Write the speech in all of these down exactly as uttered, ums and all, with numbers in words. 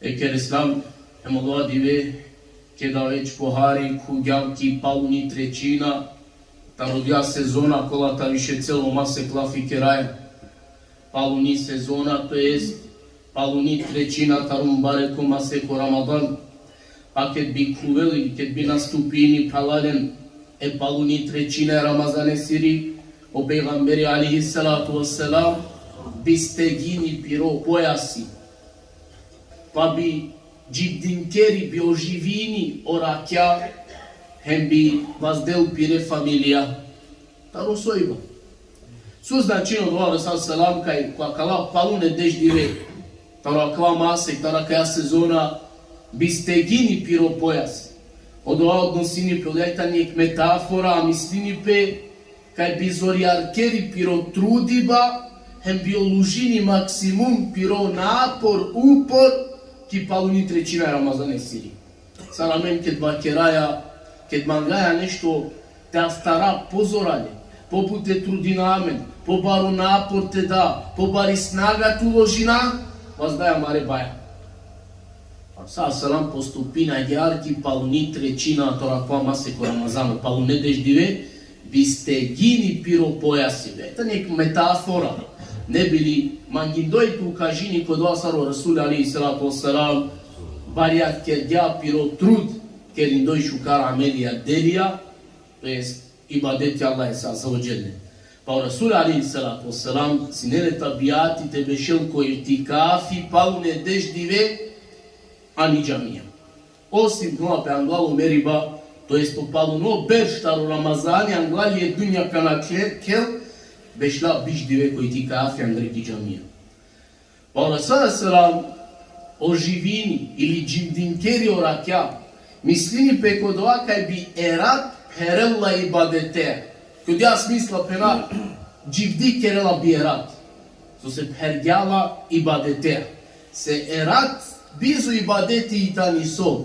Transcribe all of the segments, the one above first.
Eker Islam, hem odova dive, keda već pohari khuvgjam ki paluni trećina, taro odija sezona kola tari šercelo masek lafi keraja. Paluni sezona, to jest paluni trećina taro mubareko masek o Ramadan. Pa ked bi khuvel ili ked bi nastupini phralalen e paluni trećina e Ramazanesiri, o pejgamberi alejhi salatu vesselam bi stegjini piro pojasi, pa bi dživdinkeri, bi oživini o rakja, hem bi vazdel pire familija taro sojba. So značini odova, o Resul selam, kaj ko akala palune deš dive taro akava masek, taro akaja sezona, bi stegjini piro pojas. Odova odnosini pe, odija tani jek metafora, a mislini pe kaj bi zorjarkeri piro trudiba, hem bi oložini maksimum piro napor, upor, ki paluni trećina e Ramazanesiri. Sar amen ked vakeraja, ked mangaja nešto te astara pozorale, pobut te trudina amen, pobaro napor te da, pobari snaga te uložina, vazdaja amare baja. Pa sa selam postupini agjaar ki paluni trećina taro akava masek o Ramazan, palune deš dive, bi stegjini piro pojasi. Odija tani jek metafora, ne bi li mangindoj te ukažini ko odova sar o Resul alejhi salatu vesselam barjat kergja piro trud, kerindoj šukar amelija, delija, to jest ibadeti Allahese azze ve dželle. Pa o Resul alejhi salatu vesselam sine le tabijati te bešel ko itikafi palune deš dive ani džamija. Osim, nula pe, anglal o meriba, to jest o paluno berš taro Ramazani, anglal e dunja kana kher-, khel, bešla biš dive ko itikafi andre ki džamija. Pa o Resul selam oživini ili dživdinkeri o rakja, mislini pe ko odova kaj bi e rat pherela ibadetea. Ko odija smisla phena, dživdi kerela bi e rat. So se phergja la ibadetea. Se e rat bizo ibadeti i tani so?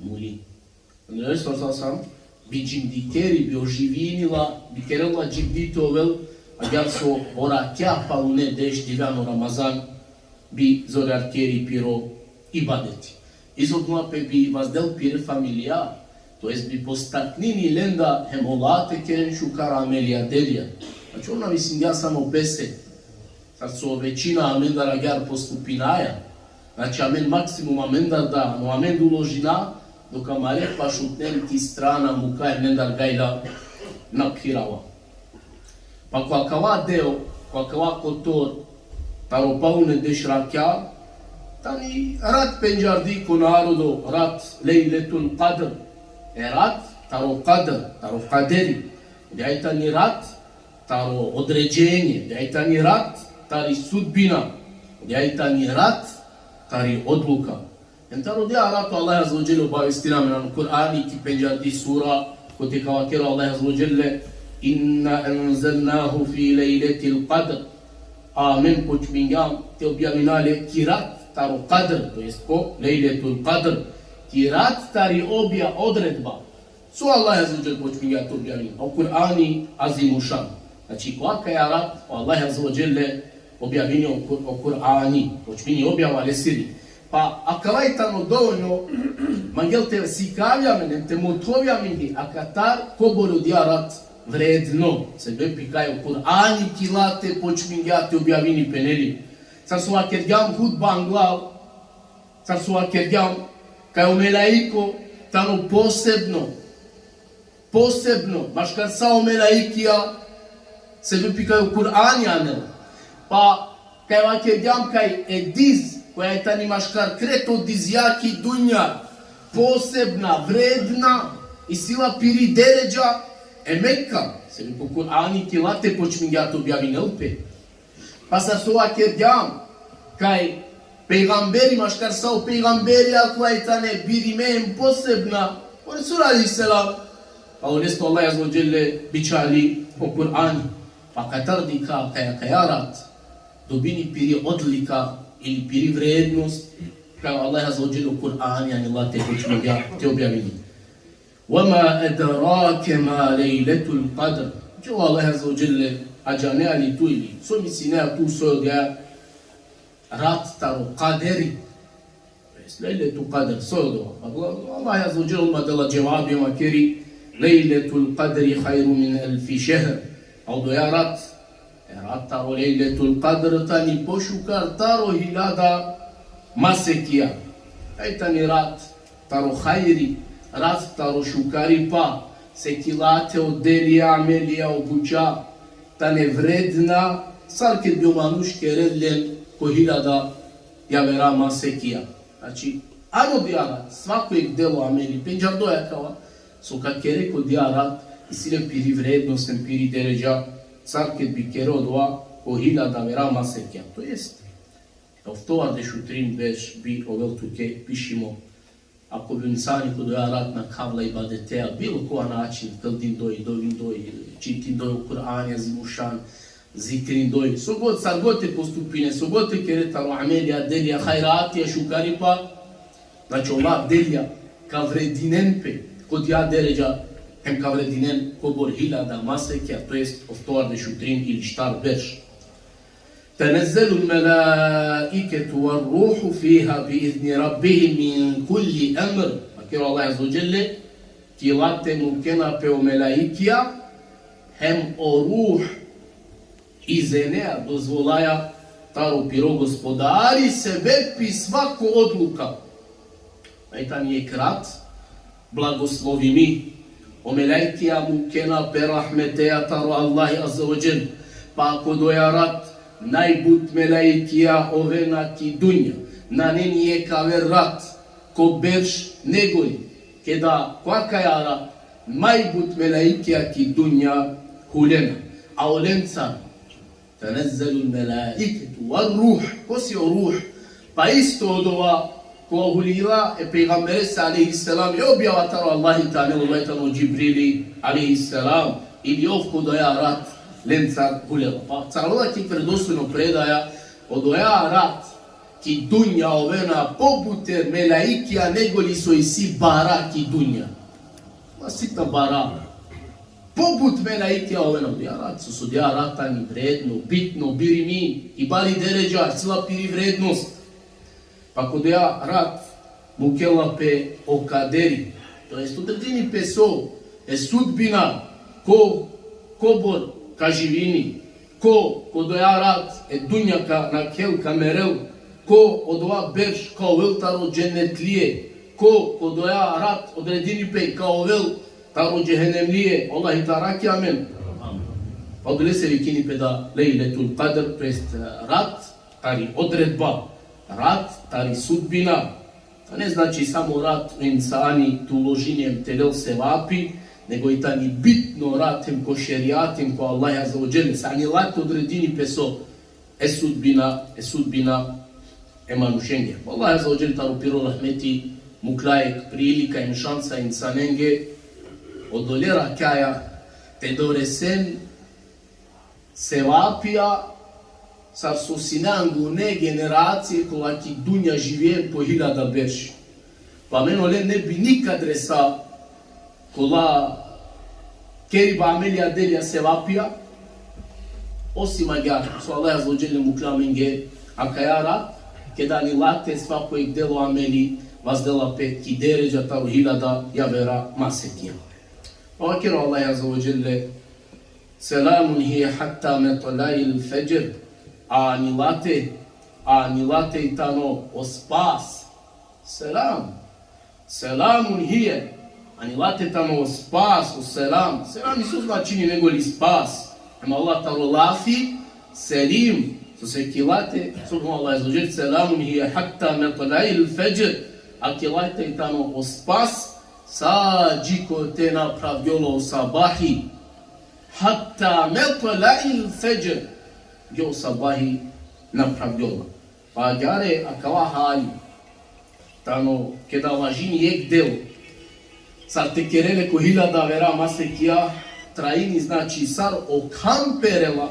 Muli. Andrej so sa sam bi dživdikeri, bi oživini la, bi kerela dživdi te ovel, agjaar so o rakja palune deš dive ano Ramazan bi zorjarkeri piro ibadeti. Isto odova pe bi vazdel pire familija, to jest bi postaknini len da hem ola te keren šukar amelija, delija. Znači, ov na mislingja samo pese, sar so većina amendar agjaar postupinaja. Znači, amen maksimum amendar da, no amen da uložina, dok amare pašutnen ki strana muka, amendar gajla na phirava. Pa ko akava deo, ko akava kotor, taro palune deš rakja, tani rat pendžardi ko narodo, rat Lejletul Kadr. E rat taro kadr, taro kaderi. Odija i tani rat taro određenje, odija i tani rat tari sudbina, odija i tani rat tari odluka. Hem taro odija rat o Allah azze ve dželle obavestini amen ano Kur'ani ki pendžardi sura, kote ka vakeri o Allah azze ve dželle: "Inna enzelnahu fi lejletil kadr." Amen počmingjam te objavina le ki rat taro kadr, to jest ko Lejletul Kadr, ki rat tari obja-, odredba. So Allah azze ve dželle počmingja te objavini? O Kur'ani Azimušan. Znači, ko akaja rat o Allah azze ve dželle objavini o Kur-, o Kur'ani, počmini objava lesiri. Pa akava i tano dovoljno, mangel te sikavi amen, te mothovi amen, akatar kobor odija rat vredno. Sebepi kaj o Kur'ani ki late počmingja te objavini pe, neli? Sar so vakergjam hutba anglal, sar so vakergjam, kaj o melaiko tano posebno, posebno, maškar sa o melaikija, sebepi kaj o Kur'ani anel. Pa kaj vakergjam kaj e diz, koja i tani maškar kreto dizja ki dunja, posebna, vredna, isi la piri deredža e Mekka, sebepi o Kur'ani ki late počmingja te objavinel pe. Pa sar so vakergjam, kaj pejgamberi, maškar sa o pejgamberi, akala i tane birime hem posebna, o Resul alejhi selam, pa olesto Allah azze ve dželle bičhali o Kur'ani. Pa katar dikha kaj akaja rat dobini piri odlika ili piri vrednost, kaj Allah azze ve dželle o Kur'ani anela te počmingja te objavini. "Ve ma edrake ma lejletul kadr." Dželo Allah azze ve dželle, a džanea li tu ili so mislinea tu so odija rat taro kaderi? Lejletul Kadr, so je odova? Pa Allah, Allah azze ve dželle odma dela dževabi, vakeri: Lejletul Kadri hajru min elfi šehr. A odoja rat, e rat taro Lejletul Kadr tani pošukar taro hiljada masekija. Taj tani rat taro hajri, rat taro šukaripa, sekilate o delija, amelija, o buća tane vredna sar ked bi o manuš kerel len ko hiljada javera masekija. Znači, ano odija rat, svako jek delo, ameli, pendžardo akava, so ka kere ko odija rat, isi le piri vrednost hem piri deredža sar ked bi kere odova ko hiljada javera masekija. To jest, oftovardeš u trin berš bi ovel tuke pišimo. Ako bi o insani ko odoja rat nakhavla ibadeteja, bilo kova način, kldindoj, dovindoj, čitindoj o Kur'ani, azimušan, zikrindoj, so god, sar god te postupine, so god te kere taro amelija, delija, hajratija, šukaripa, znači, ola delija ka vredinen pe ko odija deredža, hem ka vredinen kobor hiljada masekija, to jest oftovardeš u trin ili štar berš. Tenezzelu l-melaiketu ve ruhu fiha bi izni rabbihim min kulli emr. Vakeri o Allah azze ve dželle, ki late mukena pe o melaikija, hem o ruh izenea, dozvolaja taro piro Gospodari, sebepi svako odluka. Taj tani jek rat blagoslovimi. O melaikija mukena pe rahmeteja taro Allahi azze ve dželle. Pa ko odoja rat najbut melaikija ovena ki dunja. Nane ni jek aver rat ko berš negoli keda ko akaja rat najbut melaikija ki dunja hulena. A olencar Tenezzelu l-melaiketu ve ruh. Ko si o ruh? Pa isto odova kova hulila e pejgamberese alejhi selam, i objava taro Allahi teala, Allahi tano Džibrili alejhi selam, ili ov ko odoja rat lencar hulela. Pa carela ki verodostojno predaja, odoja rat ki dunja ovena pobute melaikija negoli so isi bara ki dunja. Ma sitna bara. Pobut melaikija ovena odoja rat, so odoja rat tani vredno, bitno, birimi, i bari deredža, sila piri vrednost. Pa ko odoja rat mukela pe o kaderi, to jest odredini pe so e sudbina, ko, kobor ka živini, ko, ko odoja rat e dunja ka nakhel, ka merel, ko odova berš ka ovel taro dženetlije, ko, ko odoja rat odredini pe ka ovel taro džehenemlije, Allahi te arakhi amen. Pa odolese vikini pe da Lejletul Kadr, to jest rat tari odredba, rat tari sudbina. To ne znači samo rat o insani te uložini hem te lel sevapi, nego i tani bitno rat hem ko šerijat hem ko Allah azze ve dželle. Sa ani late odredini pe so e sudbina, e sudbina e manušenge. Allah azze ve dželle taro piro rahmeti mukla jek prilika hem šansa insanenge odole rakjaja te doresen sevapija sar so sine angune generacije kola ki dunja živien po hiljada berš. Pa amen olen ne bi nikad resa kola keriba amelija, delija, sevapija, osim agjaar so Allah azze ve dželle mukla amenge akaja rat, keda ani late svako jek delo, ameli vazdela pe ki deredža taro hiljada javera masekija. Pa vakeri o Allah azze ve dželle: Selamun hije hatta matla'il fedžr. A ani late, a ani late i tano o spas. Selam. Selamun hije. Ani late tano o spas, o selam. Selam isto značini negoli spas. Hem Allah taro lafi selim, so se ki late, so vakeri o Allah azze ve dželle: Selamun hije hatta matla'il fedžr. A ki late i tano o spas sa dži kote napravgjola o sabahi. Hatta matla'il fedžr. Dži o sabahi napravgjola. Pa agjaar akava hali tano keda važini jek delo, sar te kere le ko hiljada avera masekija, trajini, znači, sar o kham perela,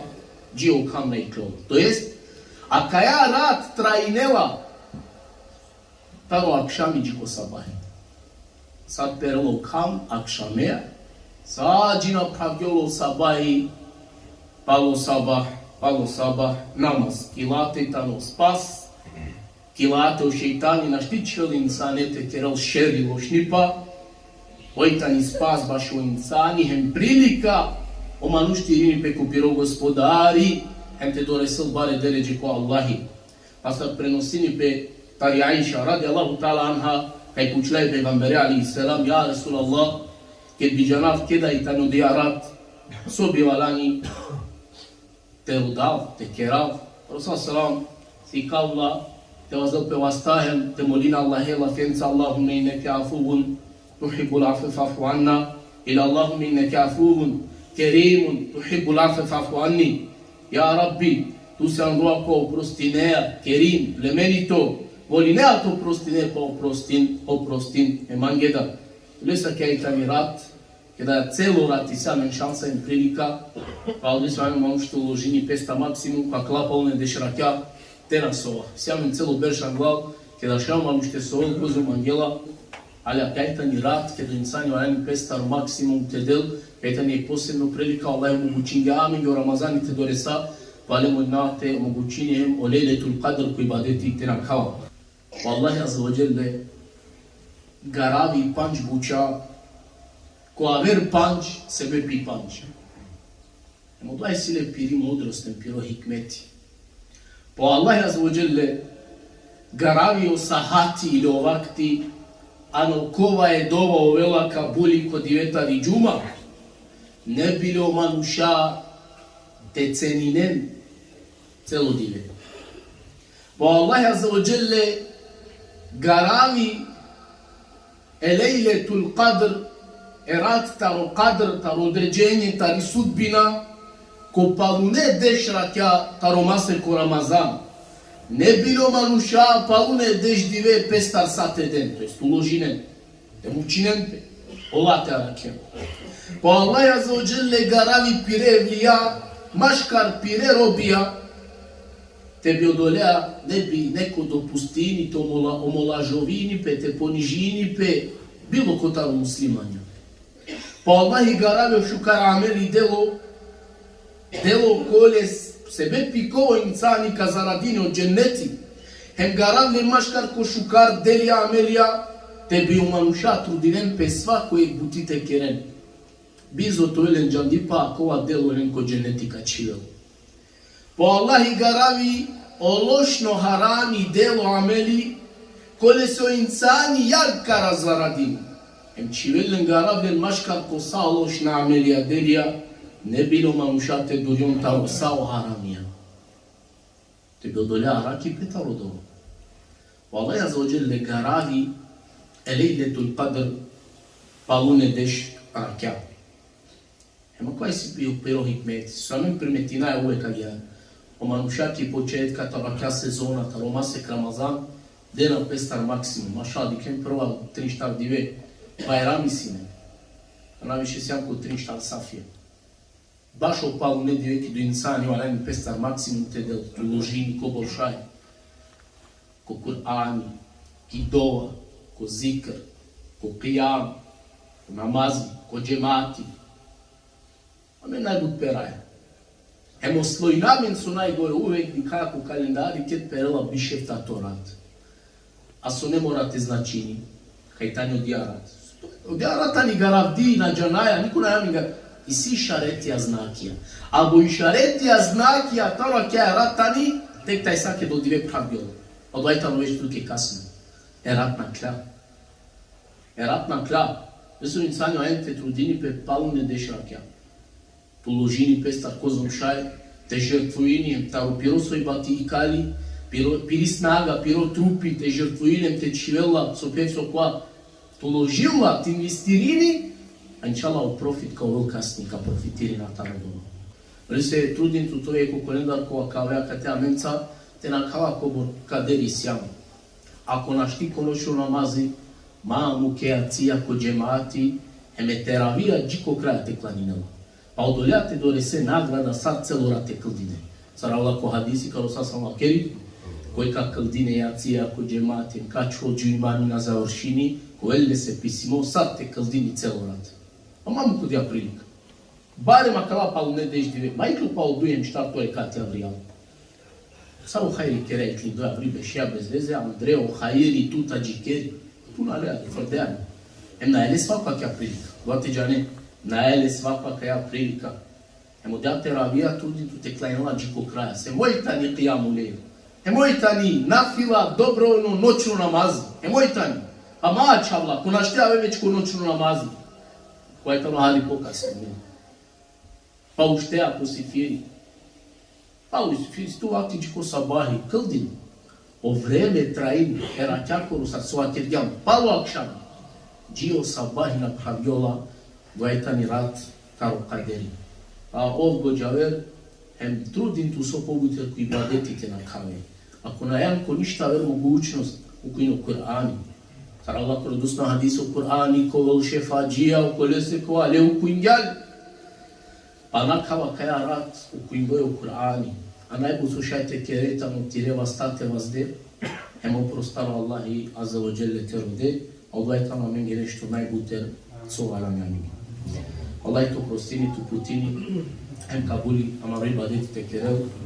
dži o kham na iklola. To jest, akaja rat trajinela taro akšami dži ko sabahi. Sar perela o kham akšamea, sa dži napravgjola o sabahi, palo sabah, palo sabah namaz. Ki late tano spas, Ila te o šejtani našti čhivela insane te kerel šer i lošnipa, oj tani spas bašo insani, hem prilika o manuš te irini pe ko piro Gospodari, hem te doresel bare deredže ko Allahi. Pa sar prenosini pe tari Aiša, radijallahu ta'ala anha, kaj pučla e pejgambere alejhi selam: Ja Resulallah, ked bi džanav keda i tano odija rat, so bi valjani te rodav, te kerav? Resul selam sikavla te vazel pe vasta hem te molini Allahe lafenca: Allahumme inneke afuvun tuhibbul afve fa'fu anna, ili Allahumme inneke afuvun kerimun tuhibbul afve fa'fu anni. Ja Rabbi, tu si ano ko oprostinea, kerim, plemenito, volinea te oprostine, pa oprostin, oprostin e mange da. Lesa kaj tani rat, keda celo rat isi amen šansa hem prilika, pa odisave manuš te uložini pestar maksimum, pa kala palune deš rakja te na sova. Isi amen celo berš anglal, keda šaj manuš te sovel kozom mangela, ali kaj tani rat, keda insani valjani pestar maksimum te del, kaj tani posebno prilika, Allah omogučingja amenge o Ramazani te doresa, pa le moj na te omogučini hem o Lejletul Kadr ko ibadeti te nakhava. O Allah azze ve dželle garavi pandž buča, ko aver pandž sebepi pandž. Hem odova isi le piri mudrost hem piro hikmeti. Pa o Allah azze ve dželle garavi o sahati ili o vakti ano kova e dova ovela kabuli ko dive tari džuma, ne bi li o manuša te ceninen celo dive. Pa o Allah azze ve dželle garavi e Lejletul Kadr, e rat taro kadr, taro određenje, tari sudbina, ko palune deš rakja taro masek o Ramazan. Ne bi li o manuša palune deš dive pestar sa te den, to jest uložinen, te mučinen pe, ola te arakhen. Pa o Allah azze ve dželle garavi pire evlija, maškar pire robija, te bi odolea ne bi neko dopustini te omola-, omalažovini pe, te ponižini pe, bilo kotar o muslimanja. Pa o Allah garavi o šukar ameli, delo, delo kole s-, sebepi kova o insani ka zaradini o dženneti. Hem garavi le maškar ko šukar delija, amelija, te bi o manuša trudinen pe svako jek buti te keren. Bizo te ovel len džandipa, kova delo len ko dženneti ka čhivel. Pa o Allah garavi o lošno, harami delo, ameli, kole so insani jag ka zaradini. Hem čhivel len, garav len maškar ko sa lošna amelija, delija, ne bi li o manuša te durjon taro sa o haramija. Te bi odolea araki pe taro dova. O Allah azze ve dželle garavi e Lejletul Kadr palune deš rakja. Hem akava isi pi-, piro hikmeti. So amen primetinaja uvek agjaar. O manuša ki početka taro akja sezona, taro masek Ramazan, dena pestar maksimum. Mašallah, dikhen prva trin štar dive, Bajrami sine. A na više sijam ko trin štar safija. Bašo palune dive keda o insani valjani pestar maksimum te del, te uložini kobor šaj. Ko Kur'ani, ki dova, ko zikr, ko kijam, ko namazi, ko džemati. Amen najbut peraja. Hem oslojna amen so najgore, uvek dikhaja ko kalendari ked perela biš eftato rat. A so ne mora te značini kaj tani odija rat. Odija rat tani garavdi, na džanaja, niko na džani ga. Isi išaretija, znakija. Abo išaretija, znakija taro akaja rat tani, tek tajsa keda o dive phravgjola. Odova i tano već tuke kasno. E rat nakhla. E rat nakhla. Eso insani valjani te trudini pe palune deš rakja. Te uložini pestar kozom šaj, te žrtvujini, hem taro piro sojba te ikali, piro, piri snaga, piro trupi, te žrtvujini, hem te čhivel la, so pe so kova, te uložil la, te investirini, a inšallah o profit ka ovel kasni, ka profitirin taro dova. Lese trudin tut, to jekh o kalendar kova ka avea kate amenca, te nakhava kobor kaderi sijam. Ako našti ko noćno namazi, ma muke jacija ko džemati, hem e teravija dži ko kraj te klaninel. Pa odolea te dorese nagrada sar celo rat te kldine. Sar avela ko hadisi, kaj o Resul sallallahu alejhi ve sellem vakeri: koj ka kldini jacija ko džemati, ka čhol dži o imami na završini, ka ovel lese pisimo sar te kldini celo rat. Ama muk odija prilika. Barem akala palune deš dive, ma iklo pa o duj hem štarto rekati avrijal. Sa o hajri kera i tli doja avri bešea bez veze, andre o hajri tu ta džikeri. Tu na le, frdean. Hem na ele svako akaja prilika. Dova te džane, na ele svako akaja prilika. Hem odoja teravija trudin tu te klanjela dži ko kraja. Hem oj tani kijamu lejl. Hem oj tani nafila dobrovoljno noćno namaz. Hem oj tani. Ama ačhavla, ko našti ave već ko noćno namaz. Koja tano hari pokasno. Pa uštea ko sifiri. Pa uštea isto vakti dži ko sabahi, kildin. O vreme trajini, e rakjakoro sar so vakergjam, palo akšam. Dži o sabahi napravjola, dova tani rat taro kaderi. A ov godžaver, hem trudin tu so pobuter ko ibadeti te nakhave. Ako najan ko ništo aver mogućnost, okuin o Kur'ani. Sar Allahoro dostojno hadis, o Kur'ani ka ovel šefadžija okolese kova le okuingjal. Pa nakhava kaja rat, okuingjoj o Kur'ani. A najbut so šaj te kere tano tire vasta te vazde, hem oprost taro Allahi Azze ve Dželle te rode, a odova tano amenge nešto najbuter so valjani amenge. Allah te oprostini, te uputini, hem kabuli amaro ibadeti te kerel.